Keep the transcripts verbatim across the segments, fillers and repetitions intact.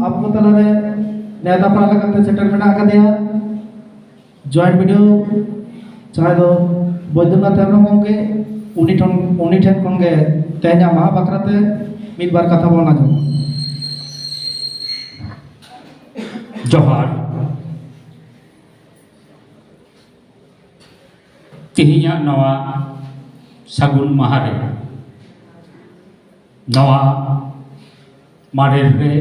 ᱟᱵᱚ ᱛᱟᱞᱟᱨᱮ ᱱᱮᱣᱛᱟ ᱯᱮᱲᱟ ᱞᱮᱠᱟᱛᱮ ᱥᱮᱴᱮᱨ ᱢᱮᱱᱟᱜ ᱟᱠᱟᱫᱮᱭᱟ ᱡᱚᱭᱮᱱᱴ ᱵᱤᱰᱤᱳ, ᱡᱟᱦᱟᱸᱭ ᱫᱚ ᱵᱳᱭᱫᱚᱱᱟᱛᱷ ᱦᱮᱢᱵᱨᱚᱢ ᱜᱚᱢᱠᱮ᱾ ᱩᱱᱤ ᱴᱷᱮᱱ ᱩᱱᱤ ᱴᱷᱮᱱ ᱠᱷᱚᱱ ᱜᱮ ᱛᱮᱦᱮᱧᱟᱜ ᱢᱟᱦᱟ ᱵᱟᱠᱷᱨᱟ ᱛᱮ ᱢᱤᱫ ᱵᱟᱨ ᱠᱟᱛᱷᱟ ᱵᱚᱱ ᱟᱸᱡᱚᱢᱟ᱾ ᱡᱚᱦᱟᱨ᱾ ᱛᱮᱦᱮᱧᱟᱜ ᱱᱚᱣᱟ ᱥᱟᱹᱜᱩᱱ ᱢᱟᱦᱟ ᱨᱮ ᱱᱚᱣᱟ ᱢᱟᱨᱮ ᱨᱮ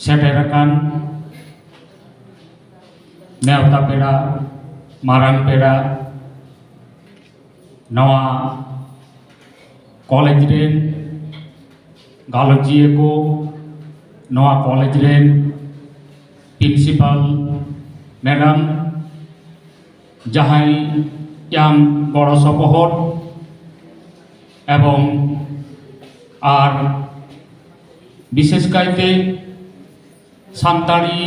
ᱥᱮᱴᱮᱨ ᱟᱠᱟᱱ ᱱᱮᱣᱛᱟ ᱯᱮᱲᱟ, ᱢᱟᱨᱟᱝ ᱯᱮᱲᱟ, ᱱᱚᱣᱟ ᱠᱚᱞᱮᱡᱽ ᱨᱮᱱ ᱜᱟᱞᱚᱪᱤᱭᱟᱹ ᱠᱚ, ᱱᱚᱣᱟ ᱠᱚᱞᱮᱡᱽ ᱨᱮᱱ ᱯᱨᱤᱱᱥᱤᱯᱟᱞ ᱢᱮᱰᱟᱢ, ᱡᱟᱦᱟᱸᱭ ᱮᱢ ᱜᱚᱲᱚ ᱥᱚᱯᱚᱦᱚᱫ ᱮᱵᱚᱝ ᱟᱨ ᱵᱤᱥᱮᱥ ᱠᱟᱭᱛᱮ ᱥᱟᱱᱛᱟᱲᱤ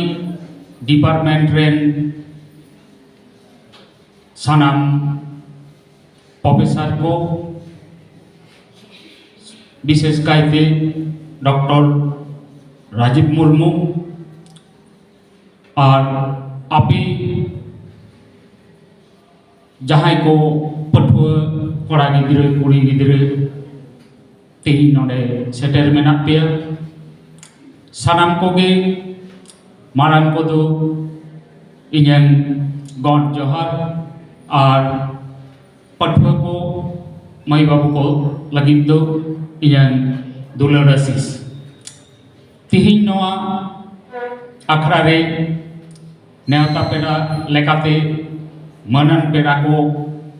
ᱰᱤᱯᱟᱨᱴᱢᱮᱱᱴ ᱨᱮᱱ ᱥᱟᱱᱟᱢ ᱯᱨᱚᱯᱷᱮᱥᱟᱨ ᱠᱚ, ᱵᱤᱥᱮᱥ ᱠᱟᱭᱛᱮ ᱰᱚᱠᱴᱚᱨ ᱨᱟᱡᱤᱵ ᱢᱩᱨᱢᱩ, ᱟᱨ ᱟᱯᱮ ᱡᱟᱦᱟᱸᱭ ᱠᱚ ᱯᱟᱹᱴᱷᱩᱣᱟᱹ ᱠᱚᱲᱟ ᱜᱤᱫᱽᱨᱟᱹ, ᱠᱩᱲᱤ ᱜᱤᱫᱽᱨᱟᱹ ᱛᱮᱦᱮᱧ ᱱᱚᱰᱮ ᱥᱮᱴᱮᱨ ᱢᱮᱱᱟᱜ ᱯᱮᱭᱟ, ᱥᱟᱱᱟᱢ ᱠᱚᱜᱮ ᱢᱟᱲᱟᱝ ᱠᱚᱫᱚ ᱤᱧᱟᱹᱝ ᱜᱚᱰ ᱡᱚᱦᱟᱨ ᱟᱨ ᱯᱟᱹᱴᱷᱩᱣᱟᱹ ᱠᱚ ᱢᱟᱹᱭ ᱵᱟᱹᱵᱩ ᱠᱚ ᱞᱟᱹᱜᱤᱫ ᱫᱚ ᱤᱧᱟᱹᱝ ᱫᱩᱞᱟᱹᱲ ᱟᱥᱤᱥ᱾ ᱛᱤᱦᱤᱧ ᱱᱚᱣᱟ ᱟᱠᱷᱲᱟ ᱨᱮ ᱱᱮᱣᱛᱟ ᱯᱮᱲᱟ ᱞᱮᱠᱟᱛᱮ ᱢᱟᱹᱱᱟᱱ ᱯᱮᱲᱟ ᱠᱚ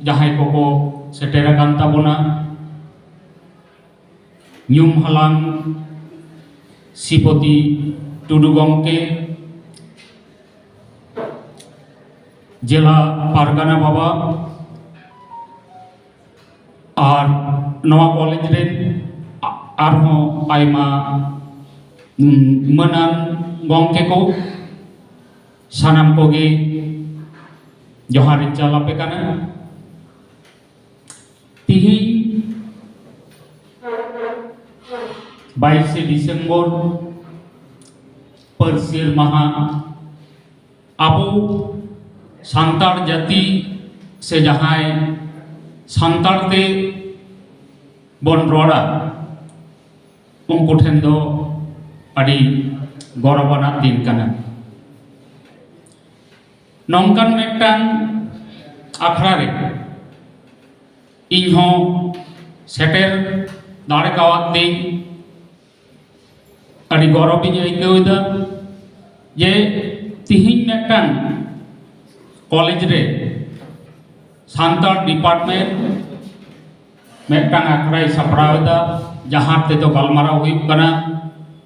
ᱡᱟᱦᱟᱸᱭ ᱠᱚᱠᱚ ᱥᱮᱴᱮᱨ ᱟᱠᱟᱱ ᱛᱟᱵᱚᱱᱟ, ᱧᱩᱢ ᱦᱟᱞᱟᱝ ᱥᱤᱯᱚᱛᱤ ᱴᱩᱰᱩ ᱜᱚᱢᱠᱮ, ᱡᱮᱞᱟ ᱯᱟᱨᱜᱟᱱᱟ ᱵᱟᱵᱟ, ᱟᱨ ᱱᱚᱣᱟ ᱠᱚᱞᱮᱡᱽ ᱨᱮᱱ ᱟ-, ᱟᱨᱦᱚᱸ ᱟᱭᱢᱟ, ᱩᱢ, ᱢᱟᱹᱱᱟᱱ ᱜᱚᱢᱠᱮ ᱠᱚ, ᱥᱟᱱᱟᱢ ᱠᱚᱜᱮ ᱡᱚᱦᱟᱨ ᱤᱧ ᱪᱟᱞ ᱟᱯᱮ ᱠᱟᱱᱟ᱾ ᱛᱤᱦᱤᱧ ᱵᱟᱭᱤᱥᱮ ᱰᱤᱥᱮᱢᱵᱚᱨ ᱯᱟᱹᱨᱥᱤ ᱢᱟᱦᱟ ᱟᱵᱚ ᱥᱟᱱᱛᱟᱲ ᱡᱟᱹᱛᱤ ᱥᱮ ᱡᱟᱦᱟᱸᱭ ᱥᱟᱱᱛᱟᱲ ᱛᱮ ᱵᱚᱱ ᱨᱚᱲᱟ, ᱩᱱᱠᱩ ᱴᱷᱮᱱ ᱫᱚ ᱟᱹᱰᱤ ᱜᱚᱨᱚᱵᱽ ᱟᱱᱟᱜ ᱫᱤᱱ ᱠᱟᱱᱟ᱾ ᱱᱚᱝᱠᱟᱱ ᱢᱤᱫᱴᱟᱝ ᱟᱠᱷᱲᱟ ᱨᱮ ᱤᱧ ᱦᱚᱸ ᱥᱮᱴᱮᱨ ᱫᱟᱲᱮ ᱠᱟᱣᱟᱫ ᱛᱤᱧ ᱟᱹᱰᱤ ᱜᱚᱨᱚᱵᱽ ᱤᱧ ᱟᱹᱭᱠᱟᱹᱣ ᱮᱫᱟ ᱡᱮ ᱛᱤᱦᱤᱧ ᱢᱤᱫᱴᱟᱝ ᱠᱚᱞᱮᱡᱽ ᱨᱮ ᱥᱟᱱᱛᱟᱲ ᱰᱤᱯᱟᱨᱴᱢᱮᱱᱴ ᱢᱤᱫᱴᱟᱝ ᱟᱠᱷᱲᱟᱭ ᱥᱟᱯᱲᱟᱣ ᱮᱫᱟ, ᱡᱟᱦᱟᱸ ᱛᱮᱫᱚ ᱜᱟᱞᱢᱟᱨᱟᱣ ᱦᱩᱭᱩᱜ ᱠᱟᱱᱟ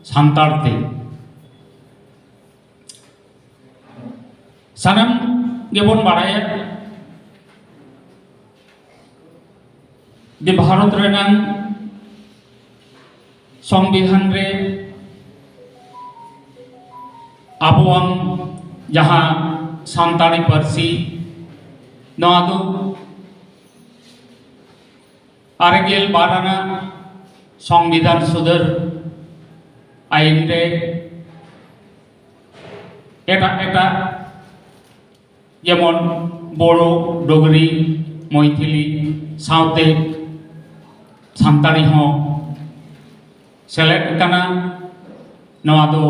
ᱥᱟᱱᱛᱟᱲ ᱛᱮ᱾ ᱥᱟᱱᱟᱢ ᱜᱮᱵᱚᱱ ᱵᱟᱲᱟᱭᱟ ᱡᱮ ᱵᱷᱟᱨᱚᱛ ᱨᱮᱱᱟᱝ ᱥᱚᱝᱵᱤᱫᱷᱟᱱ ᱨᱮ ᱟᱵᱚᱣᱟᱝ ᱡᱟᱦᱟᱸ ᱥᱟᱱᱛᱟᱲᱤ ᱯᱟᱹᱨᱥᱤ, ᱱᱚᱣᱟ ᱫᱚ ᱟᱨᱮ ᱜᱮᱞ ᱵᱟᱨ ᱟᱱᱟᱜ ᱥᱚᱝᱵᱤᱫᱷᱟᱱ ᱥᱩᱫᱷᱟᱹᱨ ᱟᱭᱤᱱ ᱨᱮ ᱮᱴᱟᱜ ᱮᱴᱟᱜ, ᱡᱮᱢᱚᱱ ᱵᱳᱲᱳ, ᱰᱳᱜᱽᱨᱤ, ᱢᱚᱭᱛᱷᱤᱞᱤ ᱥᱟᱶᱛᱮ ᱥᱟᱱᱛᱟᱲᱤ ᱦᱚᱸ ᱥᱮᱞᱮᱫ ᱟᱠᱟᱱᱟ᱾ ᱱᱚᱣᱟ ᱫᱚ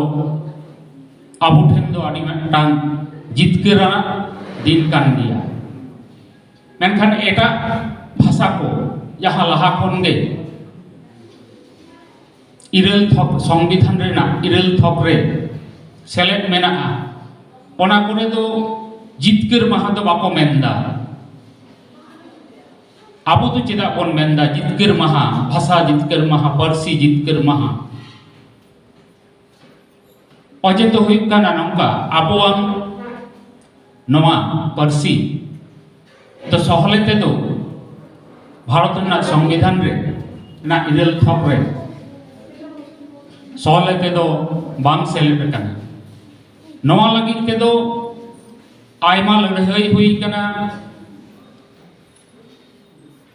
ᱟᱵᱚ ᱴᱷᱮᱱ ᱫᱚ ᱟᱹᱰᱤ ᱢᱤᱫᱴᱟᱝ ᱡᱤᱛᱠᱟᱹᱨ ᱟᱱᱟᱜ ᱫᱤᱱ ᱠᱟᱱ ᱜᱮᱭᱟ᱾ ᱢᱮᱱᱠᱷᱟᱱ ᱮᱴᱟᱜ ᱵᱷᱟᱥᱟ ᱠᱚ ᱡᱟᱦᱟᱸ ᱞᱟᱦᱟ ᱠᱷᱚᱱ ᱜᱮ ᱤᱨᱟᱹᱞ ᱛᱷᱚᱠ, ᱥᱚᱝᱵᱤᱫᱷᱟᱱ ᱨᱮᱱᱟᱜ ᱤᱨᱟᱹᱞ ᱛᱷᱚᱠ ᱨᱮ ᱥᱮᱞᱮᱫ ᱢᱮᱱᱟᱜᱼᱟ, ᱚᱱᱟ ᱠᱚᱨᱮ ᱫᱚ ᱡᱤᱛᱠᱟᱹᱨ ᱢᱟᱦᱟ ᱫᱚ ᱵᱟᱠᱚ ᱢᱮᱱᱫᱟ᱾ ᱟᱵᱚ ᱫᱚ ᱪᱮᱫᱟᱜ ᱵᱚᱱ ᱢᱮᱱᱫᱟ ᱡᱤᱛᱠᱟᱹᱨ ᱢᱟᱦᱟ, ᱵᱷᱟᱥᱟ ᱡᱤᱛᱠᱟᱹᱨ ᱢᱟᱦᱟ, ᱯᱟᱹᱨᱥᱤ ᱡᱤᱛᱠᱟᱹᱨ ᱢᱟᱦᱟ? ᱚᱡᱮ ᱫᱚ ᱦᱩᱭᱩᱜ ᱠᱟᱱᱟ ᱱᱚᱝᱠᱟ, ᱟᱵᱚᱣᱟᱜ ᱱᱚᱣᱟ ᱯᱟᱹᱨᱥᱤ ᱫᱚ ᱥᱚᱦᱞᱮ ᱛᱮᱫᱚ ᱵᱷᱟᱨᱚᱛ ᱨᱮᱱᱟᱜ ᱥᱚᱝᱵᱤᱫᱷᱟᱱ ᱨᱮ ᱨᱮᱱᱟᱜ ᱤᱨᱟᱹᱞ ᱛᱷᱚᱠ ᱨᱮ ᱥᱚᱦᱞᱮ ᱛᱮᱫᱚ ᱵᱟᱝ ᱥᱮᱞᱮᱫ ᱟᱠᱟᱱᱟ᱾ ᱱᱚᱣᱟ ᱞᱟᱹᱜᱤᱫ ᱛᱮᱫᱚ ᱟᱭᱢᱟ ᱞᱟᱹᱲᱦᱟᱹᱭ ᱦᱩᱭ ᱟᱠᱟᱱᱟ,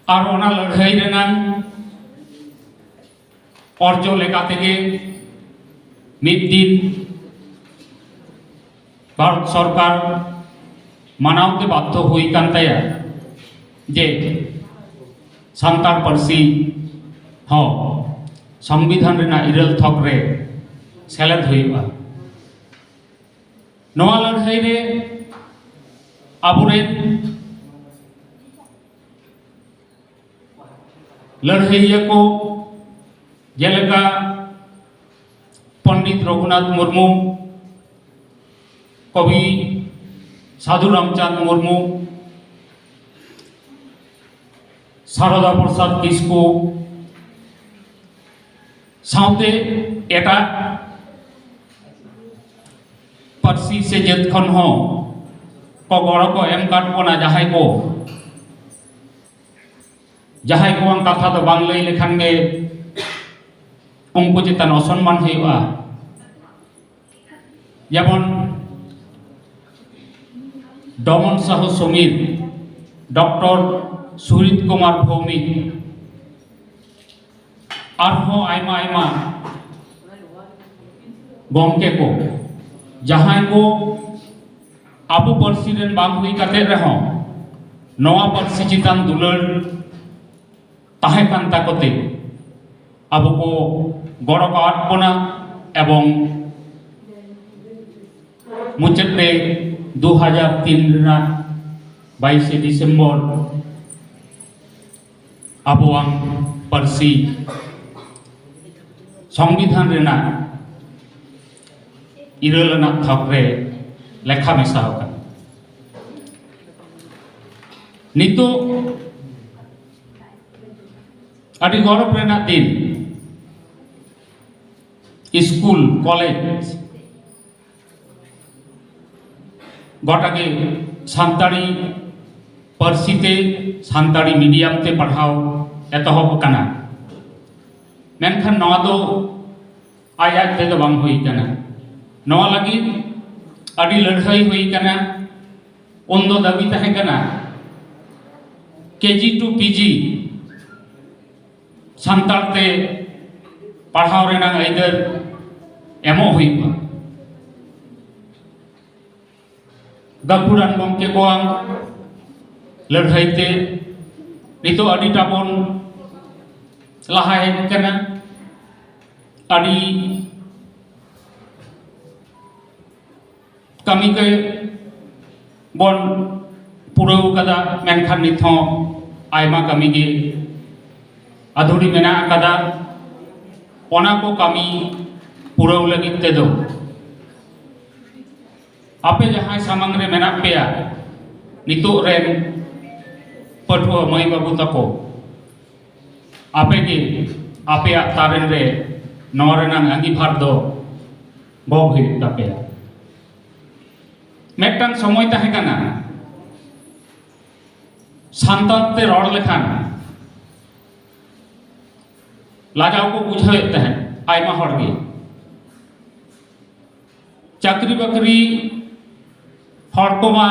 ᱟᱨ ᱚᱱᱟ ᱞᱟᱹᱲᱦᱟᱹᱭ ᱨᱮᱱᱟᱝ ᱚᱨᱡᱚ ᱞᱮᱠᱟ ᱛᱮᱜᱮ ᱢᱤᱫ ᱫᱤᱱ ᱵᱷᱟᱨᱚᱛ ᱥᱚᱨᱠᱟᱨ ᱢᱟᱱᱟᱣ ᱛᱮ ᱵᱟᱫᱽᱫᱷᱚ ᱦᱩᱭ ᱠᱟᱱ ᱛᱟᱭᱟ ᱡᱮ ᱥᱟᱱᱛᱟᱲ ᱯᱟᱹᱨᱥᱤ ᱦᱚᱸ ᱥᱚᱝᱵᱤᱫᱷᱟᱱ ᱨᱮᱱᱟᱜ ᱤᱨᱟᱹᱞ ᱛᱷᱚᱠ ᱨᱮ ᱥᱮᱞᱮᱫ ᱦᱩᱭᱩᱜᱼᱟ᱾ ᱱᱚᱣᱟ ᱞᱟᱹᱲᱦᱟᱹᱭ ᱨᱮ ᱟᱵᱚᱨᱮᱱ ᱞᱟᱹᱲᱦᱟᱹᱭᱤᱭᱟᱹ ᱠᱚ ᱡᱮᱞᱮᱠᱟ ᱯᱚᱱᱰᱤᱛ ᱨᱚᱜᱷᱩᱱᱟᱛᱷ ᱢᱩᱨᱢᱩ, ᱠᱚᱵᱤ ᱥᱟᱹᱫᱷᱩ ᱨᱟᱢᱪᱟᱸᱫᱽ ᱢᱩᱨᱢᱩ, ᱥᱟᱨᱚᱫᱟ ᱯᱨᱚᱥᱟᱫᱽ ᱠᱤᱥᱠᱩ ᱥᱟᱶᱛᱮ ᱮᱴᱟᱜ ᱯᱟᱹᱨᱥᱤ ᱥᱮ ᱡᱟᱹᱛ ᱠᱷᱚᱱ ᱦᱚᱸ ᱠᱚ ᱜᱚᱲᱚ ᱠᱚ ᱮᱢ ᱠᱟᱫ ᱵᱚᱱᱟ, ᱡᱟᱦᱟᱸᱭ ᱠᱚ ᱡᱟᱦᱟᱸᱭ ᱠᱚᱣᱟᱜ ᱠᱟᱛᱷᱟ ᱫᱚ ᱵᱟᱝ ᱞᱟᱹᱭ ᱞᱮᱠᱷᱟᱱ ᱜᱮ ᱩᱱᱠᱩ ᱪᱮᱛᱟᱱ ᱚᱥᱚᱱᱢᱟᱱ ᱦᱩᱭᱩᱜᱼᱟ᱾ ᱡᱮᱢᱚᱱ ᱰᱚᱢᱚᱱ ᱥᱟᱦᱩ ᱥᱚᱢᱤᱨ, ᱰᱚᱠᱴᱚᱨ ᱥᱩᱨᱤᱛ ᱠᱩᱢᱟᱨ ᱵᱷᱳᱣᱢᱤᱠ, ᱟᱨᱦᱚᱸ ᱟᱭᱢᱟ ᱟᱭᱢᱟ ᱜᱚᱢᱠᱮ ᱠᱚ, ᱡᱟᱦᱟᱸᱭ ᱠᱚ ᱟᱵᱚ ᱯᱟᱹᱨᱥᱤ ᱨᱮᱱ ᱵᱟᱝ ᱦᱩᱭ ᱠᱟᱛᱮ ᱨᱮᱦᱚᱸ ᱱᱚᱣᱟ ᱯᱟᱹᱨᱥᱤ ᱪᱮᱛᱟᱱ ᱫᱩᱞᱟᱹᱲ ᱛᱟᱦᱮᱸ ᱠᱟᱱ ᱛᱟᱠᱚ ᱛᱮ ᱟᱵᱚ ᱠᱚ ᱜᱚᱲᱚ ᱠᱟᱣᱟᱫ ᱵᱚᱱᱟ᱾ ᱮᱵᱚᱝ ᱢᱩᱪᱟᱹᱫ ᱨᱮ ᱫᱩ ᱦᱟᱡᱟᱨ ᱛᱤᱱ ᱨᱮᱱᱟᱜ ᱵᱟᱭᱤᱥᱮ ᱰᱤᱥᱮᱢᱵᱚᱨ ᱟᱵᱚᱣᱟᱜ ᱯᱟᱹᱨᱥᱤ ᱥᱚᱝᱵᱤᱫᱷᱟᱱ ᱨᱮᱱᱟᱜ ᱤᱨᱟᱹᱞ ᱟᱱᱟᱜ ᱛᱷᱚᱠ ᱨᱮ ᱞᱮᱠᱷᱟ ᱢᱮᱥᱟ ᱟᱠᱟᱱᱟ᱾ ᱱᱤᱛᱚᱜ ᱟᱹᱰᱤ ᱜᱚᱨᱚᱵᱽ ᱨᱮᱱᱟᱜ ᱫᱤᱱ᱾ ᱥᱠᱩᱞ, ᱠᱚᱞᱮᱡᱽ, ᱜᱚᱴᱟ ᱜᱮ ᱥᱟᱱᱛᱟᱲᱤ ᱯᱟᱹᱨᱥᱤ ᱛᱮ, ᱥᱟᱱᱛᱟᱲᱤ ᱢᱤᱰᱤᱭᱟᱢ ᱛᱮ ᱯᱟᱲᱦᱟᱣ ᱮᱛᱚᱦᱚᱵ ᱟᱠᱟᱱᱟ᱾ ᱢᱮᱱᱠᱷᱟᱱ ᱱᱚᱣᱟ ᱫᱚ ᱟᱡ ᱟᱡ ᱛᱮᱫᱚ ᱵᱟᱝ ᱦᱩᱭ ᱠᱟᱱᱟ᱾ ᱱᱚᱣᱟ ᱞᱟᱹᱜᱤᱫ ᱟᱹᱰᱤ ᱞᱟᱹᱲᱦᱟᱹᱭ ᱦᱩᱭ ᱠᱟᱱᱟ᱾ ᱩᱱᱫᱚ ᱫᱟᱹᱵᱤ ᱛᱟᱦᱮᱸ ᱠᱟᱱᱟ ᱠᱮ ᱡᱤ ᱴᱩ ᱯᱤ ᱡᱤ ᱥᱟᱱᱛᱟᱲ ᱛᱮ ᱯᱟᱲᱦᱟᱣ ᱨᱮᱱᱟᱜ ᱟᱹᱭᱫᱟᱹᱨ ᱮᱢᱚᱜ ᱦᱩᱭᱩᱜᱼᱟ᱾ ᱜᱟᱹᱠᱷᱩᱲᱟᱱ ᱜᱚᱢᱠᱮ ᱠᱚᱣᱟᱜ ᱞᱟᱹᱲᱦᱟᱹᱭ ᱛᱮ ᱱᱤᱛᱚᱜ ᱟᱹᱰᱤᱴᱟ ᱵᱚᱱ ᱞᱟᱦᱟ ᱦᱮᱡ ᱟᱠᱟᱱᱟ᱾ ᱟᱹᱰᱤ ᱠᱟᱹᱢᱤ ᱜᱮ ᱵᱚᱱ ᱯᱩᱨᱟᱹᱣ ᱠᱟᱫᱟ, ᱢᱮᱱᱠᱷᱟᱱ ᱱᱤᱛ ᱦᱚᱸ ᱟᱭᱢᱟ ᱠᱟᱹᱢᱤ ᱜᱮ ᱟᱫᱷᱩᱨᱤ ᱢᱮᱱᱟᱜ ᱟᱠᱟᱫᱟ᱾ ᱚᱱᱟ ᱠᱚ ᱠᱟᱹᱢᱤ ᱯᱩᱨᱟᱹᱣ ᱞᱟᱹᱜᱤᱫ ᱛᱮᱫᱚ ᱟᱯᱮ ᱡᱟᱦᱟᱸᱭ ᱥᱟᱢᱟᱝ ᱨᱮ ᱢᱮᱱᱟᱜ ᱯᱮᱭᱟ, ᱱᱤᱛᱚᱜ ᱨᱮᱱ ᱯᱟᱹᱴᱷᱩᱣᱟᱹ ᱢᱟᱹᱭ ᱵᱟᱹᱵᱩ ᱛᱟᱠᱚ, ᱟᱯᱮ ᱜᱮ ᱟᱯᱮᱭᱟᱜ ᱛᱟᱨᱮᱱ ᱨᱮ ᱱᱚᱣᱟ ᱨᱮᱱᱟᱜ ᱟᱸᱜᱤᱵᱷᱟᱨ ᱫᱚ ᱜᱚᱜ ᱦᱩᱭᱩᱜ ᱛᱟᱯᱮᱭᱟ᱾ ᱢᱤᱫᱴᱟᱝ ᱥᱚᱢᱚᱭ ᱛᱟᱦᱮᱸ ᱠᱟᱱᱟ, ᱥᱟᱱᱛᱟᱲ ᱛᱮ ᱨᱚᱲ ᱞᱮᱠᱷᱟᱱ ᱞᱟᱡᱟᱣ ᱠᱚ ᱵᱩᱡᱷᱟᱹᱣᱮᱫ ᱛᱟᱦᱮᱸᱫ ᱟᱭᱢᱟ ᱦᱚᱲ ᱜᱮ᱾ ᱪᱟᱹᱠᱨᱤ ᱵᱟᱹᱠᱨᱤ ᱦᱚᱲ ᱠᱚᱢᱟ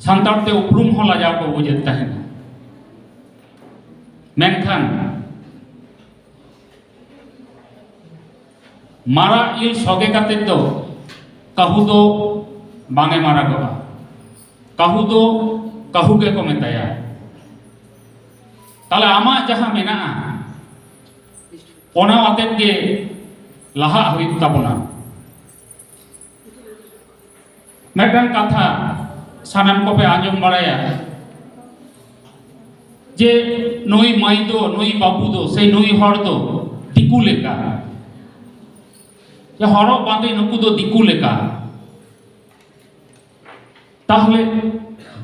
ᱥᱟᱱᱛᱟᱲ ᱛᱮ ᱩᱯᱨᱩᱢ ᱦᱚᱸ ᱞᱟᱡᱟᱣ ᱠᱚ ᱵᱩᱡᱮᱫ ᱛᱟᱦᱮᱸᱱᱟ᱾ ᱢᱮᱱᱠᱷᱟᱱ ᱢᱟᱨᱟᱜ ᱤᱞ ᱥᱚᱜᱮ ᱠᱟᱛᱮ ᱫᱚ ᱠᱟᱹᱦᱩ ᱫᱚ ᱵᱟᱝ ᱮ ᱢᱟᱨᱟᱜᱚᱜᱼᱟ᱾ ᱠᱟᱹᱦᱩ ᱫᱚ ᱠᱟᱹᱦᱩ ᱜᱮᱠᱚ ᱢᱮᱛᱟᱭᱟ᱾ ᱛᱟᱦᱞᱮ ᱟᱢᱟᱜ ᱡᱟᱦᱟᱸ ᱢᱮᱱᱟᱜᱼᱟ, ᱚᱱᱟ ᱟᱛᱮᱫ ᱜᱮ ᱞᱟᱦᱟᱜ ᱦᱩᱭᱩᱜ ᱛᱟᱵᱚᱱᱟ᱾ ᱢᱤᱫᱴᱟᱝ ᱠᱟᱛᱷᱟ ᱥᱟᱱᱟᱢ ᱠᱚᱯᱮ ᱟᱸᱡᱚᱢ ᱵᱟᱲᱟᱭᱟ ᱡᱮ ᱱᱩᱭ ᱢᱟᱹᱭ ᱫᱚ, ᱱᱩᱭ ᱵᱟᱹᱵᱩ ᱫᱚ, ᱥᱮ ᱱᱩᱭ ᱦᱚᱲ ᱫᱚ ᱫᱤᱠᱩ ᱞᱮᱠᱟ, ᱡᱮ ᱦᱚᱨᱚᱜ ᱵᱟᱸᱫᱮ ᱱᱩᱠᱩ ᱫᱚ ᱫᱤᱠᱩ ᱞᱮᱠᱟ᱾ ᱛᱟᱦᱞᱮ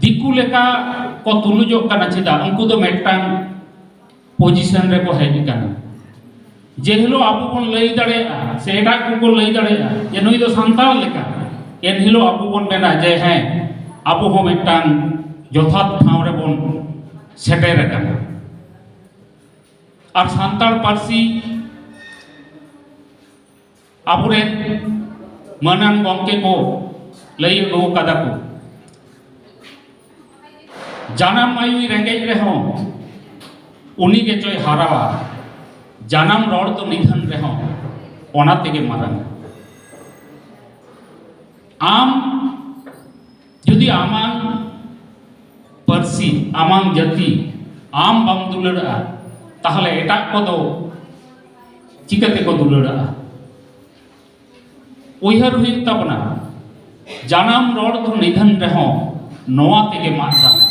ᱫᱤᱠᱩ ᱞᱮᱠᱟ ᱠᱚ ᱛᱩᱞᱩᱡᱚᱜ ᱠᱟᱱᱟ᱾ ᱪᱮᱫᱟᱜ? ᱩᱱᱠᱩ ᱫᱚ ᱢᱤᱫᱴᱟᱝ ᱯᱚᱡᱤᱥᱚᱱ ᱨᱮᱠᱚ ᱦᱮᱡ ᱟᱠᱟᱱᱟ᱾ ᱡᱮ ᱦᱤᱞᱳᱜ ᱟᱵᱚ ᱵᱚᱱ ᱞᱟᱹᱭ ᱫᱟᱲᱮᱭᱟᱜᱼᱟ ᱥᱮ ᱮᱴᱟᱜ ᱠᱚᱠᱚ ᱞᱟᱹᱭ ᱫᱟᱲᱮᱭᱟᱜᱼᱟ ᱡᱮ ᱱᱩᱭ ᱫᱚ ᱥᱟᱱᱛᱟᱲ ᱞᱮᱠᱟ, ᱮᱱ ᱦᱤᱞᱳᱜ ᱟᱵᱚ ᱵᱚᱱ ᱢᱮᱱᱟ ᱡᱮ ᱦᱮᱸ, ᱟᱵᱚ ᱦᱚᱸ ᱢᱤᱫᱴᱟᱝ ᱡᱚᱛᱷᱟᱛ ᱴᱷᱟᱶ ᱨᱮᱵᱚᱱ ᱥᱮᱴᱮᱨ ᱟᱠᱟᱱᱟ᱾ ᱟᱨ ᱥᱟᱱᱛᱟᱲ ᱯᱟᱹᱨᱥᱤ ᱟᱵᱚᱨᱮᱱ ᱢᱟᱹᱱᱟᱱ ᱜᱚᱢᱠᱮ ᱠᱚ ᱞᱟᱹᱭ ᱟᱹᱜᱩ ᱠᱟᱫᱟ ᱠᱚ, ᱡᱟᱱᱟᱢ ᱟᱭᱳᱭ ᱨᱮᱸᱜᱮᱡ ᱨᱮᱦᱚᱸ ᱩᱱᱤ ᱜᱮᱪᱚᱭ ᱦᱟᱨᱟᱣᱟ, ᱡᱟᱱᱟᱢ ᱨᱚᱲ ᱫᱚ ᱱᱤᱫᱷᱟᱹᱱ ᱨᱮᱦᱚᱸ ᱚᱱᱟ ᱛᱮᱜᱮ ᱢᱟᱨᱟᱝ᱾ ᱟᱢ ᱟᱢᱟᱝ ᱯᱟᱹᱨᱥᱤ, ᱟᱢᱟᱝ ᱡᱟᱹᱛᱤ ᱟᱢ ᱵᱟᱢ ᱫᱩᱞᱟᱹᱲᱟᱜᱼᱟ, ᱛᱟᱦᱚᱞᱮ ᱮᱴᱟᱜ ᱠᱚᱫᱚ ᱪᱤᱠᱟᱹ ᱛᱮᱠᱚ ᱫᱩᱞᱟᱹᱲᱟᱜᱼᱟ? ᱩᱭᱦᱟᱹᱨ ᱦᱩᱭᱩᱜ ᱛᱟᱵᱚᱱᱟ, ᱡᱟᱱᱟᱢ ᱨᱚᱲ ᱫᱚ ᱱᱤᱫᱷᱟᱹᱱ ᱨᱮᱦᱚᱸ ᱱᱚᱣᱟ ᱛᱮᱜᱮ ᱢᱟᱜ ᱜᱟᱱᱚᱜᱼᱟ᱾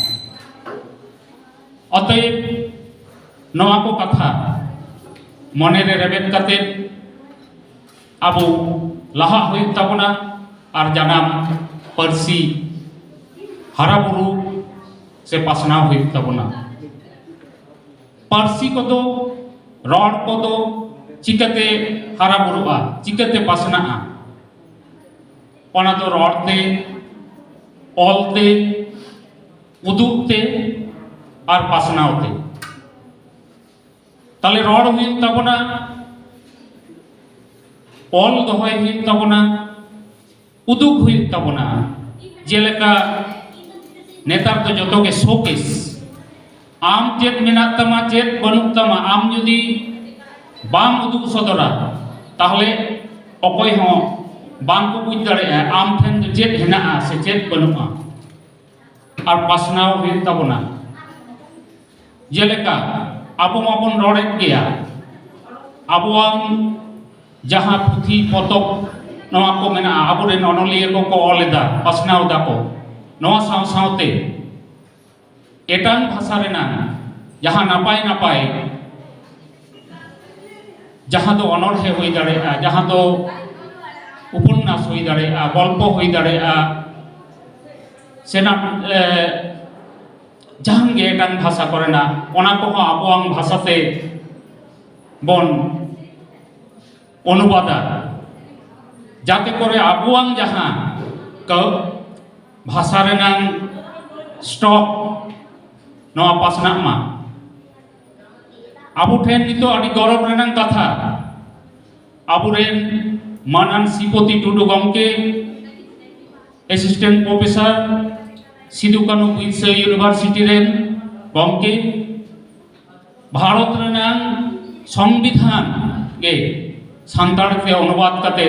ᱚᱛᱚᱮᱵ, ᱱᱚᱣᱟ ᱠᱚ ᱠᱟᱛᱷᱟ ᱢᱚᱱᱮ ᱨᱮ ᱨᱮᱵᱮᱫ ᱠᱟᱛᱮ ᱟᱵᱚ ᱞᱟᱦᱟᱜ ᱦᱩᱭᱩᱜ ᱛᱟᱵᱚᱱᱟ ᱟᱨ ᱡᱟᱱᱟᱢ ᱯᱟᱹᱨᱥᱤ ᱦᱟᱨᱟ ᱵᱩᱨᱩ ᱥᱮ ᱯᱟᱥᱱᱟᱣ ᱦᱩᱭᱩᱜ ᱛᱟᱵᱚᱱᱟ᱾ ᱯᱟᱹᱨᱥᱤ ᱠᱚᱫᱚ, ᱨᱚᱲ ᱠᱚᱫᱚ ᱪᱤᱠᱟᱹᱛᱮ ᱦᱟᱨᱟ ᱵᱩᱨᱩᱜᱼᱟ, ᱪᱤᱠᱟᱹᱛᱮ ᱯᱟᱥᱱᱟᱜᱼᱟ? ᱚᱱᱟ ᱫᱚ ᱨᱚᱲ ᱛᱮ, ᱚᱞ ᱛᱮ, ᱩᱫᱩᱜ ᱛᱮ ᱟᱨ ᱯᱟᱥᱱᱟᱣ ᱛᱮ᱾ ᱛᱟᱦᱞᱮ ᱨᱚᱲ ᱦᱩᱭᱩᱜ ᱛᱟᱵᱚᱱᱟ, ᱚᱞ ᱫᱚᱦᱚᱭ ᱦᱩᱭᱩᱜ ᱛᱟᱵᱚᱱᱟ, ᱩᱫᱩᱜ ᱦᱩᱭᱩᱜ ᱛᱟᱵᱚᱱᱟ᱾ ᱡᱮᱞᱮᱠᱟ ᱱᱮᱛᱟᱨ ᱫᱚ ᱡᱚᱛᱚ ᱜᱮ ᱥᱳᱠᱮᱥ᱾ ᱟᱢ ᱪᱮᱫ ᱢᱮᱱᱟᱜ ᱛᱟᱢᱟ, ᱪᱮᱫ ᱵᱟᱹᱱᱩᱜ ᱛᱟᱢᱟ, ᱟᱢ ᱡᱩᱫᱤ ᱵᱟᱢ ᱩᱫᱩᱜ ᱥᱚᱫᱚᱨᱟ, ᱛᱟᱦᱞᱮ ᱚᱠᱚᱭ ᱦᱚᱸ ᱵᱟᱝ ᱠᱚ ᱵᱩᱡᱽ ᱫᱟᱲᱮᱭᱟᱜᱼᱟ ᱟᱢ ᱴᱷᱮᱱ ᱫᱚ ᱪᱮᱫ ᱦᱮᱱᱟᱜᱼᱟ ᱥᱮ ᱪᱮᱫ ᱵᱟᱹᱱᱩᱜᱼᱟ᱾ ᱟᱨ ᱯᱟᱥᱱᱟᱣ ᱦᱩᱭᱩᱜ ᱛᱟᱵᱚᱱᱟ᱾ ᱡᱮᱞᱮᱠᱟ ᱟᱵᱚ ᱢᱟᱵᱚᱱ ᱨᱚᱲᱮᱫ ᱜᱮᱭᱟ, ᱟᱵᱚᱣᱟᱜ ᱡᱟᱦᱟᱸ ᱯᱩᱛᱷᱤ ᱯᱚᱛᱚᱵ ᱱᱚᱣᱟ ᱠᱚ ᱢᱮᱱᱟᱜᱼᱟ, ᱟᱵᱚᱨᱮᱱ ᱚᱱᱚᱞᱤᱭᱟᱹ ᱠᱚᱠᱚ ᱚᱞ ᱮᱫᱟ, ᱯᱟᱥᱱᱟᱣ ᱮᱫᱟ ᱠᱚ, ᱱᱚᱣᱟ ᱥᱟᱶ ᱥᱟᱶᱛᱮ ᱮᱴᱟᱜ ᱵᱷᱟᱥᱟ ᱨᱮᱱᱟᱜ ᱡᱟᱦᱟᱸ ᱱᱟᱯᱟᱭ ᱱᱟᱯᱟᱭ, ᱡᱟᱦᱟᱸ ᱫᱚ ᱚᱱᱚᱬᱦᱮ ᱦᱩᱭ ᱫᱟᱲᱮᱭᱟᱜᱼᱟ, ᱡᱟᱦᱟᱸ ᱫᱚ ᱩᱯᱚᱱᱱᱟᱥ ᱦᱩᱭ ᱫᱟᱲᱮᱭᱟᱜᱼᱟ, ᱜᱚᱞᱯᱚ ᱦᱩᱭ ᱫᱟᱲᱮᱭᱟᱜᱼᱟ, ᱥᱮ ᱱᱟ-, ᱮ, ᱡᱟᱦᱟᱸ ᱜᱮ ᱮᱴᱟᱜ ᱵᱷᱟᱥᱟ ᱠᱚᱨᱮᱱᱟᱜ, ᱚᱱᱟ ᱠᱚᱦᱚᱸ ᱟᱵᱚᱣᱟᱜ ᱵᱷᱟᱥᱟᱛᱮ ᱵᱚᱱ ᱚᱱᱩᱵᱟᱫᱟ, ᱡᱟᱛᱮ ᱠᱚᱨᱮ ᱟᱵᱚᱣᱟᱜ ᱡᱟᱦᱟᱸ ᱠᱟᱹ-, ᱵᱷᱟᱥᱟ ᱨᱮᱱᱟᱜ ᱥᱴᱚᱠ ᱱᱚᱣᱟ ᱯᱟᱥᱱᱟᱜ ᱢᱟ᱾ ᱟᱵᱚ ᱴᱷᱮᱱ ᱱᱤᱛᱚᱜ ᱟᱹᱰᱤ ᱜᱚᱨᱚᱵᱽ ᱨᱮᱱᱟᱜ ᱠᱟᱛᱷᱟ, ᱟᱵᱚᱨᱮᱱ ᱢᱟᱱᱟᱱ ᱥᱨᱤᱯᱚᱛᱤ ᱴᱩᱰᱩ ᱜᱚᱢᱠᱮ, assistant professor, Sidhu Kanhu Birsa university ᱨᱮᱱ ᱜᱚᱢᱠᱮ, ᱵᱷᱟᱨᱚᱛ ᱨᱮᱱᱟᱜ ᱥᱚᱝᱵᱤᱫᱷᱟᱱ ᱜᱮ ᱥᱟᱱᱛᱟᱲ ᱛᱮ ᱚᱱᱩᱵᱟᱫ ᱠᱟᱛᱮ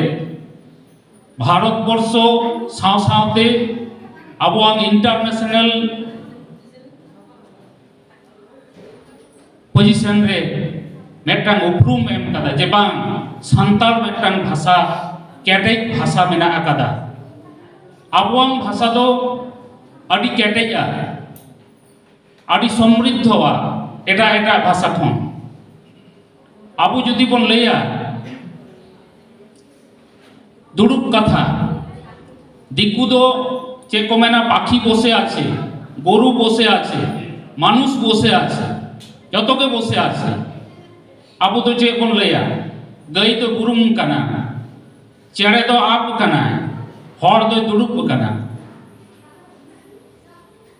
ᱵᱷᱟᱨᱚᱛ ᱵᱚᱨᱥᱚ ᱥᱟᱶ ᱥᱟᱶᱛᱮ ᱟᱵᱚᱣᱟᱜ ᱤᱱᱴᱟᱨᱱᱮᱥᱱᱟᱞ ᱯᱚᱡᱤᱥᱚᱱ ᱨᱮ ᱢᱤᱫᱴᱟᱝ ᱩᱯᱨᱩᱢ ᱮᱢ ᱠᱟᱫᱟ ᱡᱮ ᱵᱟᱝ, ᱥᱟᱱᱛᱟᱲ ᱢᱤᱫᱴᱟᱝ ᱵᱷᱟᱥᱟ, ᱠᱮᱴᱮᱡ ᱵᱷᱟᱥᱟ ᱢᱮᱱᱟᱜ ᱟᱠᱟᱫᱟ᱾ ᱟᱵᱚᱣᱟᱜ ᱵᱷᱟᱥᱟ ᱫᱚ ᱟᱹᱰᱤ ᱠᱮᱴᱮᱡᱼᱟ, ᱟᱹᱰᱤ ᱥᱚᱢᱨᱤᱫᱷᱚᱣᱟ ᱮᱴᱟᱜ ᱮᱴᱟᱜ ᱵᱷᱟᱥᱟ ᱠᱷᱚᱱ᱾ ᱟᱵᱚ ᱡᱩᱫᱤ ᱵᱚᱱ ᱞᱟᱹᱭᱟ ᱫᱩᱲᱩᱵ ᱠᱟᱛᱷᱟ, ᱫᱤᱠᱩ ᱫᱚ ᱪᱮᱫ ᱠᱚ ᱢᱮᱱᱟ, ᱯᱟᱠᱷᱤ ᱵᱚᱥᱮ ᱟᱪᱷᱮ, ᱜᱚᱨᱩ ᱵᱚᱥᱮ ᱟᱪᱷᱮ, ᱢᱟᱱᱩᱥ ᱵᱚᱥᱮ ᱟᱪᱷᱮ, ᱡᱚᱛᱚ ᱜᱮ ᱵᱚᱥᱮ ᱟᱪᱷᱮ᱾ ᱟᱵᱚ ᱫᱚ ᱪᱮᱫ ᱵᱚᱱ ᱞᱟᱹᱭᱟ? ᱜᱟᱹᱭ ᱫᱚ ᱵᱩᱨᱩᱢ ᱠᱟᱱᱟ, ᱪᱮᱬᱮ ᱫᱚ ᱟᱵ ᱠᱟᱱᱟᱭ, ᱦᱚᱲ ᱫᱚᱭ ᱫᱩᱲᱩᱵ ᱠᱟᱱᱟ᱾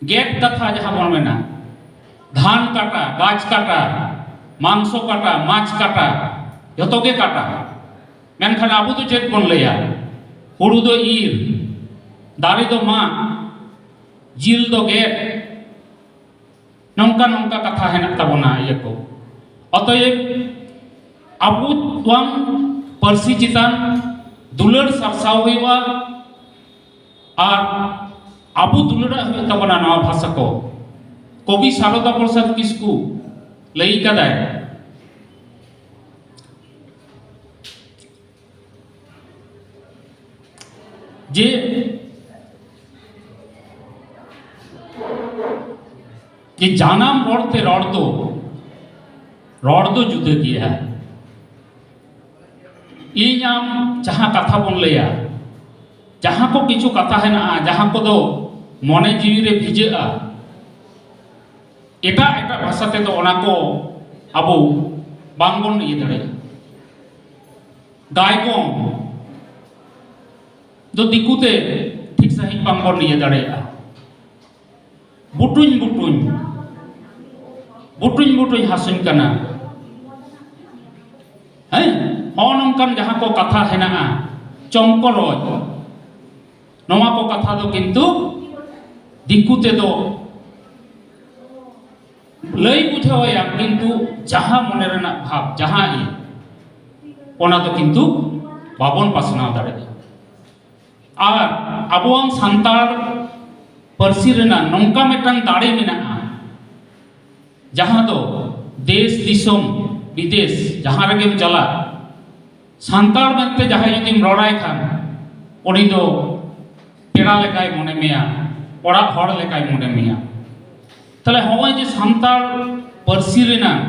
ᱜᱮᱫ ᱠᱟᱛᱷᱟ ᱡᱟᱦᱟᱸ ᱵᱚᱱ ᱢᱮᱱᱟ, ᱫᱷᱟᱱ ᱠᱟᱴᱟ, ᱜᱟᱪᱷ ᱠᱟᱴᱟ, ᱢᱟᱝᱥᱚ ᱠᱟᱴᱟ, ᱢᱟᱪᱷ ᱠᱟᱴᱟ, ᱡᱚᱛᱚ ᱜᱮ ᱠᱟᱴᱟ᱾ ᱢᱮᱱᱠᱷᱟᱱ ᱟᱵᱚ ᱫᱚ ᱪᱮᱫ ᱵᱚᱱ ᱞᱟᱹᱭᱟ? ᱦᱩᱲᱩ ᱫᱚ ᱤᱨ, ᱫᱟᱨᱮ ᱫᱚ ᱢᱟᱜ, ᱡᱤᱞ ᱫᱚ ᱜᱮᱫ᱾ ᱱᱚᱝᱠᱟ ᱱᱚᱝᱠᱟ ᱠᱟᱛᱷᱟ ᱦᱮᱱᱟᱜ ᱛᱟᱵᱚᱱᱟ ᱤᱭᱟᱹ ᱠᱚ᱾ ᱚᱛᱚᱮᱵ ᱟᱵᱚᱣᱟᱝ ᱯᱟᱹᱨᱥᱤ ᱪᱮᱛᱟᱱ ᱫᱩᱞᱟᱹᱲ ᱥᱟᱨᱥᱟᱣ ᱦᱩᱭᱩᱜᱼᱟ ᱟᱨ ᱟᱵᱚ ᱫᱩᱞᱟᱹᱲᱟᱜ ᱦᱩᱭᱩᱜ ᱛᱟᱵᱚᱱᱟ ᱱᱚᱣᱟ ᱵᱷᱟᱥᱟ ᱠᱚ᱾ ᱠᱚᱵᱤ ᱥᱟᱨᱚᱫᱟ ᱯᱨᱚᱥᱟᱫᱽ ᱠᱤᱥᱠᱩ ᱞᱟᱹᱭ ᱠᱟᱫᱟᱭ, ᱡᱮ, ᱡᱮ ᱡᱟᱱᱟᱢ ᱨᱚᱲ ᱛᱮ ᱨᱚᱲ ᱫᱚ, ᱨᱚᱲ ᱫᱚ ᱡᱩᱫᱟᱹ ᱜᱮᱭᱟ᱾ ᱤᱧ ᱟᱢ ᱡᱟᱦᱟᱸ ᱠᱟᱛᱷᱟ ᱵᱚᱱ ᱞᱟᱹᱭᱟ, ᱡᱟᱦᱟᱸ ᱠᱚ ᱠᱤᱪᱷᱩ ᱠᱟᱛᱷᱟ ᱦᱮᱱᱟᱜᱼᱟ, ᱡᱟᱦᱟᱸ ᱠᱚᱫᱚ ᱢᱚᱱᱮ ᱡᱤᱣᱤ ᱨᱮ ᱵᱷᱤᱡᱟᱹᱜᱼᱟ, ᱮᱴᱟᱜ ᱮᱴᱟᱜ ᱵᱷᱟᱥᱟ ᱛᱮᱫᱚ ᱚᱱᱟ ᱠᱚ ᱟᱵᱚ ᱵᱟᱝᱵᱚᱱ ᱤᱭᱟᱹ ᱫᱟᱲᱮᱭᱟᱜᱼᱟ᱾ ᱜᱟᱭᱜᱚᱢ ᱫᱚ ᱫᱤᱠᱩ ᱛᱮ ᱴᱷᱤᱠ ᱥᱟᱺᱦᱤᱡ ᱵᱟᱝᱵᱚᱱ ᱤᱭᱟᱹ ᱫᱟᱲᱮᱭᱟᱜᱼᱟ᱾ ᱵᱩᱴᱩᱧ ᱵᱩᱴᱩᱧ, ᱵᱩᱴᱩᱧ ᱵᱩᱴᱩᱧ ᱦᱟᱹᱥᱩᱧ ᱠᱟᱱᱟ᱾ ᱦᱮᱸ, ᱦᱚᱸᱜᱼᱚ ᱱᱚᱝᱠᱟᱱ ᱡᱟᱦᱟᱸ ᱠᱚ ᱠᱟᱛᱷᱟ ᱦᱮᱱᱟᱜᱼᱟ, ᱪᱚᱢᱠᱚᱨᱚᱡ, ᱱᱚᱣᱟ ᱠᱚ ᱠᱟᱛᱷᱟ ᱫᱚ ᱠᱤᱱᱛᱩ ᱫᱤᱠᱩ ᱛᱮᱫᱚ ᱞᱟᱹᱭ ᱵᱩᱡᱷᱟᱹᱣᱟᱭᱟ, ᱠᱤᱱᱛᱩ ᱡᱟᱦᱟᱸ ᱢᱚᱱᱮ ᱨᱮᱱᱟᱜ ᱵᱷᱟᱵᱽ, ᱡᱟᱦᱟᱸ ᱤᱭᱟᱹ, ᱚᱱᱟ ᱫᱚ ᱠᱤᱱᱛᱩ ᱵᱟᱵᱚᱱ ᱯᱟᱥᱱᱟᱣ ᱫᱟᱲᱮᱭᱟᱜᱼᱟ᱾ ᱟᱨ ᱟᱵᱚᱣᱟᱝ ᱥᱟᱱᱛᱟᱲ ᱯᱟᱹᱨᱥᱤ ᱨᱮᱱᱟᱜ ᱱᱚᱝᱠᱟ ᱢᱤᱫᱴᱟᱝ ᱫᱟᱲᱮ ᱢᱮᱱᱟᱜᱼᱟ, ᱡᱟᱦᱟᱸ ᱫᱚ ᱫᱮᱥ ᱫᱤᱥᱚᱢ ᱵᱤᱫᱮᱥ ᱡᱟᱦᱟᱸ ᱨᱮᱜᱮᱢ ᱪᱟᱞᱟᱜ, ᱥᱟᱱᱛᱟᱲ ᱢᱮᱱᱛᱮ ᱡᱟᱦᱟᱸᱭ ᱡᱩᱫᱤᱢ ᱨᱚᱲᱟᱭ ᱠᱷᱟᱱ, ᱩᱱᱤ ᱫᱚ ᱯᱮᱲᱟ ᱞᱮᱠᱟᱭ ᱢᱚᱱᱮ ᱢᱮᱭᱟ, ᱚᱲᱟᱜ ᱦᱚᱲ ᱞᱮᱠᱟᱭ ᱢᱚᱱᱮ ᱢᱮᱭᱟ᱾ ᱛᱟᱦᱞᱮ ᱦᱚᱸᱜᱼᱚᱭ ᱡᱮ ᱥᱟᱱᱛᱟᱲ ᱯᱟᱹᱨᱥᱤ ᱨᱮᱱᱟᱜ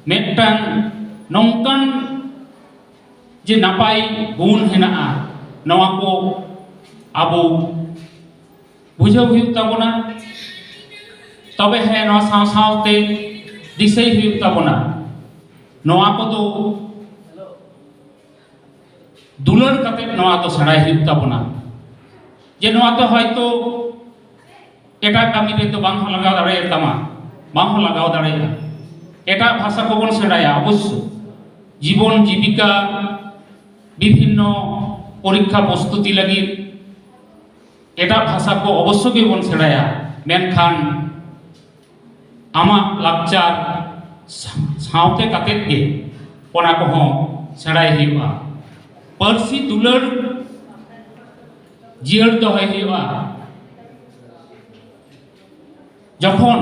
ᱢᱤᱫᱴᱟᱝ ᱱᱚᱝᱠᱟᱱ ᱡᱮ ᱱᱟᱯᱟᱭ ᱜᱩᱱ ᱦᱮᱱᱟᱜᱼᱟ, ᱱᱚᱣᱟ ᱠᱚ ᱟᱵᱚ ᱵᱩᱡᱷᱟᱹᱣ ᱦᱩᱭᱩᱜ ᱛᱟᱵᱚᱱᱟ᱾ ᱛᱚᱵᱮ ᱦᱮᱸ, ᱱᱚᱣᱟ ᱥᱟᱶ ᱥᱟᱶᱛᱮ ᱫᱤᱥᱟᱹᱭ ᱦᱩᱭᱩᱜ ᱛᱟᱵᱚᱱᱟ, ᱱᱚᱣᱟ ᱠᱚᱫᱚ ᱫᱩᱞᱟᱹᱲ ᱠᱟᱛᱮ ᱱᱚᱣᱟ ᱫᱚ ᱥᱮᱬᱟᱭ ᱦᱩᱭᱩᱜ ᱛᱟᱵᱚᱱᱟ᱾ ᱡᱮ ᱱᱚᱣᱟ ᱫᱚ ᱦᱚᱭᱛᱳ ᱮᱴᱟᱜ ᱠᱟᱹᱢᱤ ᱨᱮᱫᱚ ᱵᱟᱝ ᱦᱚᱸ ᱞᱟᱜᱟᱣ ᱫᱟᱲᱮᱭᱟᱜ ᱛᱟᱢᱟ, ᱵᱟᱝ ᱦᱚᱸ ᱞᱟᱜᱟᱣ ᱫᱟᱲᱮᱭᱟᱜᱼᱟ, ᱮᱴᱟᱜ ᱵᱷᱟᱥᱟ ᱠᱚᱵᱚᱱ ᱥᱮᱬᱟᱭᱟ ᱚᱵᱚᱥᱥᱳ, ᱡᱤᱵᱚᱱ ᱡᱤᱵᱤᱠᱟ, ᱵᱤᱵᱷᱤᱱᱱᱚ ᱯᱚᱨᱤᱠᱠᱷᱟ ᱯᱨᱚᱥᱛᱩᱛᱤ ᱞᱟᱹᱜᱤᱫ ᱮᱴᱟᱜ ᱵᱷᱟᱥᱟ ᱠᱚ ᱚᱵᱚᱥᱥᱳ ᱜᱮᱵᱚᱱ ᱥᱮᱬᱟᱭᱟ, ᱢᱮᱱᱠᱷᱟᱱ ᱟᱢᱟᱜ ᱞᱟᱠᱪᱟᱨ ᱥᱟ- ᱥᱟᱶᱛᱮ ᱠᱟᱛᱮᱫ ᱜᱮ ᱚᱱᱟ ᱠᱚᱦᱚᱸ ᱥᱮᱬᱟᱭ ᱦᱩᱭᱩᱜᱼᱟ᱾ ᱯᱟᱹᱨᱥᱤ ᱫᱩᱞᱟᱹᱲ ᱡᱤᱭᱟᱹᱲ ᱫᱚᱦᱚᱭ ᱦᱩᱭᱩᱜᱼᱟ᱾ ᱡᱚᱠᱷᱚᱱ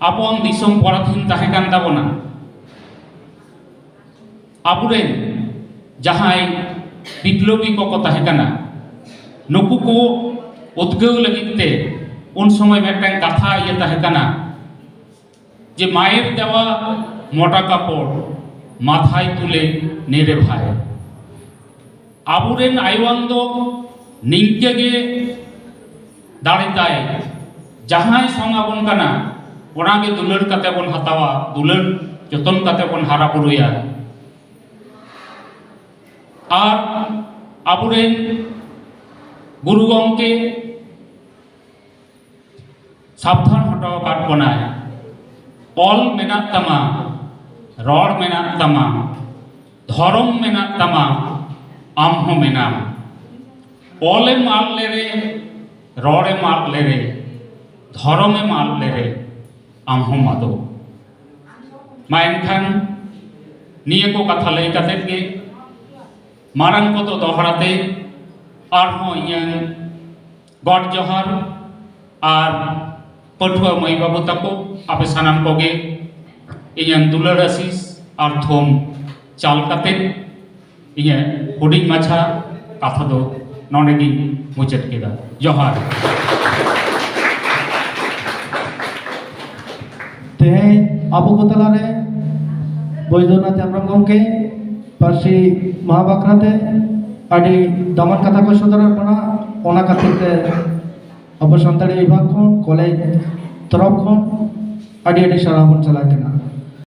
ᱟᱵᱚᱣᱟᱜ ᱫᱤᱥᱚᱢ ᱯᱚᱨᱟᱫᱷᱤᱱ ᱛᱟᱦᱮᱸ ᱠᱟᱱ ᱛᱟᱵᱚᱱᱟ, ᱟᱵᱚᱨᱮᱱ ᱡᱟᱦᱟᱸᱭ ᱵᱤᱯᱞᱚᱵᱤ ᱠᱚᱠᱚ ᱛᱟᱦᱮᱸ ᱠᱟᱱᱟ, ᱱᱩᱠᱩ ᱠᱚ ᱩᱫᱽᱜᱟᱹᱣ ᱞᱟᱹᱜᱤᱫ ᱛᱮ ᱩᱱ ᱥᱚᱢᱚᱭ ᱢᱤᱫᱴᱟᱝ ᱠᱟᱛᱷᱟ ᱤᱭᱟᱹ ᱛᱟᱦᱮᱸ ᱠᱟᱱᱟ ᱡᱮ, "মায়ের দেওয়া মোটা কাপড় মাথায় তুলে নেড়ে ভাই।" ᱟᱵᱚᱨᱮᱱ ᱟᱭᱳᱣᱟᱱ ᱫᱚ ᱱᱤᱝᱠᱟᱹ ᱜᱮ ᱫᱟᱲᱮ ᱛᱟᱭ, ᱡᱟᱦᱟᱸᱭ ᱥᱚᱝ ᱟᱵᱚᱱ ᱠᱟᱱᱟ, ᱚᱱᱟᱜᱮ ᱫᱩᱞᱟᱹᱲ ᱠᱟᱛᱮ ᱵᱚᱱ ᱦᱟᱛᱟᱣᱟ, ᱫᱩᱞᱟᱹᱲ ᱡᱚᱛᱚᱱ ᱠᱟᱛᱮ ᱵᱚᱱ ᱦᱟᱨᱟ ᱵᱩᱨᱩᱭᱟ᱾ ᱟᱨ ᱟᱵᱚᱨᱮᱱ ᱜᱩᱨᱩ ᱜᱚᱢᱠᱮ ᱥᱟᱵᱫᱷᱟᱱ ᱦᱚᱴᱚ ᱟᱠᱟᱫ ᱵᱚᱱᱟᱭ, "ᱚᱞ ᱢᱮᱱᱟᱜ ᱛᱟᱢᱟ, ᱨᱚᱲ ᱢᱮᱱᱟᱜ ᱛᱟᱢᱟ, ᱫᱷᱚᱨᱚᱢ ᱢᱮᱱᱟᱜ ᱛᱟᱢᱟ, ᱟᱢ ᱦᱚᱸ ᱢᱮᱱᱟᱢ᱾ ᱚᱞᱮᱢ ᱟᱫ ᱞᱮᱨᱮ, ᱨᱚᱲᱮᱢ ᱟᱫ ᱞᱮᱨᱮ, ᱫᱷᱚᱨᱚᱢᱮᱢ ᱟᱫ ᱞᱮᱨᱮ, ᱟᱢ ᱦᱚᱸᱢ ᱟᱫᱚᱜ᱾" ᱢᱟ ᱮᱱᱠᱷᱟᱱ ᱱᱤᱭᱟᱹ ᱠᱚ ᱠᱟᱛᱷᱟ ᱞᱟᱹᱭ ᱠᱟᱛᱮᱫ ᱜᱮ ᱢᱟᱨᱟᱝ ᱠᱚᱫᱚ ᱫᱚᱦᱲᱟ ᱛᱮ ᱟᱨᱦᱚᱸ ᱤᱧᱟᱹᱝ ᱜᱚᱰ ᱡᱚᱦᱟᱨ ᱟᱨ ᱯᱟᱹᱴᱷᱩᱣᱟᱹ ᱢᱟᱹᱭ ᱵᱟᱹᱵᱩ ᱛᱟᱠᱚ, ᱟᱯᱮ ᱥᱟᱱᱟᱢ ᱠᱚᱜᱮ ᱤᱧᱟᱹᱜ ᱫᱩᱞᱟᱹᱲ ᱟᱥᱤᱥ ᱟᱨ ᱛᱷᱩᱢ ᱪᱟᱞ ᱠᱟᱛᱮ ᱤᱧᱟᱹᱜ ᱦᱩᱰᱤᱧ ᱢᱟᱪᱷᱟ ᱠᱟᱛᱷᱟ ᱫᱚ ᱱᱚᱰᱮ ᱜᱤᱧ ᱢᱩᱪᱟᱹᱫ ᱠᱮᱫᱟ᱾ ᱡᱚᱦᱟᱨ᱾ ᱛᱮᱦᱮᱧ ᱟᱵᱚ ᱠᱚ ᱛᱟᱞᱟᱨᱮ ᱵᱳᱭᱫᱚᱱᱟᱛᱷ ᱦᱮᱢᱵᱨᱚᱢ ᱜᱚᱢᱠᱮ ᱯᱟᱹᱨᱥᱤ ᱢᱟᱦᱟ ᱵᱟᱠᱷᱨᱟᱛᱮ ᱟᱹᱰᱤ ᱫᱟᱢᱟᱱ ᱠᱟᱛᱷᱟ ᱠᱚ ᱥᱚᱫᱚᱨᱟᱫ ᱵᱚᱱᱟ᱾ ᱚᱱᱟ ᱠᱷᱟᱹᱛᱤᱨ ᱛᱮ ᱟᱵᱚ ᱥᱟᱱᱛᱟᱲᱤ ᱵᱤᱵᱷᱟᱜᱽ ᱠᱷᱚᱱ, ᱠᱚᱞᱮᱡᱽ ᱛᱚᱨᱚᱯ ᱠᱷᱚᱱ ᱟᱹᱰᱤ ᱟᱹᱰᱤ ᱥᱟᱨᱦᱟᱣ ᱵᱚᱱ ᱪᱟᱞᱟᱜ ᱠᱟᱱᱟ᱾